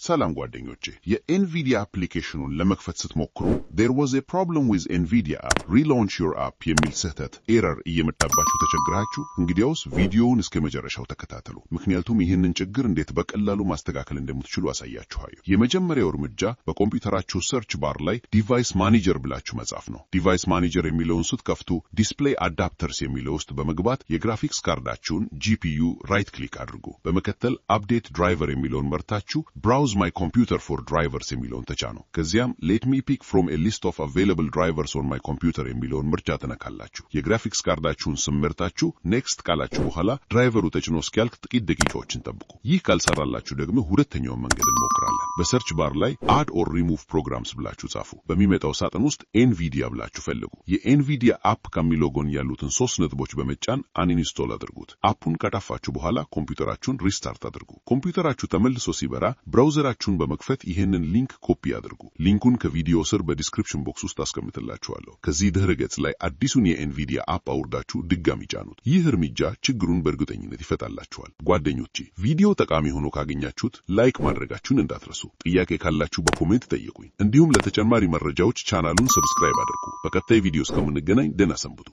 ሰላም ጓደኞቼ፣ የ Nvidia application ኑን ለመክፈት ስትሞክሩ "There was a problem with Nvidia app, relaunch your app" የሚል ስህተት error እየመጣባችሁ ተቸግራችሁ? እንግዲያውስ ቪዲዮውን እስከ መጨረሻው ተከታተሉ። ምክንያቱም ይህንን ችግር እንዴት በቀላሉ ማስተካከል እንደምትችሉ አሳያችኋለሁ። የመጀመሪያው እርምጃ በኮምፒውተራችሁ search bar ላይ Device Manager ብላችሁ መጻፍ ነው። Device Manager የሚለውን ስትከፍቱ Display Adapters የሚለው ውስጥ በመግባት የ graphics card ኣችሁን GPU right click አድርጉ። በመቀጠል Update Driver የሚለውን መርጣችሁ Browse my computer for drivers የሚለውን ተጫኑ። ከዚያም "Let me pick from a list of available drivers on my computer" የሚለውን ምርጫ ትነካላችሁ። የ graphics card ኣችሁን ስም መርጣችሁ Next ካላችሁ በኋላ driver ኡ ተጭኖ እስኪያልቅ ጥቂት ደቂቃዎችን ጠብቁ። ይህ ካልሰራላችሁ ደግሞ ሁለተኛውን መንገድ እንሞክራለን። በሰርች ባር ላይ አድ ኦር ሪሙቭ ፕሮግራምስ ብላችሁ ጻፉ። በሚመጣው ሳጥን ውስጥ Nvidia ብላችሁ ፈልጉ። የ Nvidia app ከሚለው ጎን ያሉትን ሶስት ነጥቦች በመጫን uninstall አድርጉት። App ኡን ካጠፋችሁ በኋላ ኮምፒውተራችሁን restart አድርጉ። ኮምፒውተራችሁ ተመልሶ ሲበራ browser ኣችሁን በመክፈት ይህንን link copy አድርጉ። Link ኡን ከቪዲዮ ስር በ description box ውስጥ አስቀምጥላችኋለሁ። ከዚህ ድረ ገጽ ላይ አዲሱን የ Nvidia app አውርዳችሁ ድጋሚ ጫኑት። ይህ እርምጃ ችግሩን በእርግጠኝነት ይፈታላችኋል። ጓደኞቼ፣ ቪዲዮ ጠቃሚ ሆኖ ካገኛችሁት like ማድረጋችሁን እንዳትረሱ። ጥያቄ ካላችሁ በ comment ጠይቁኝ። እንዲሁም ለተጨማሪ መረጃዎች ቻናሉን subscribe አድርጉ። በቀጣይ ቪዲዮ እስከምንገናኝ ደህና ሰንብቱ።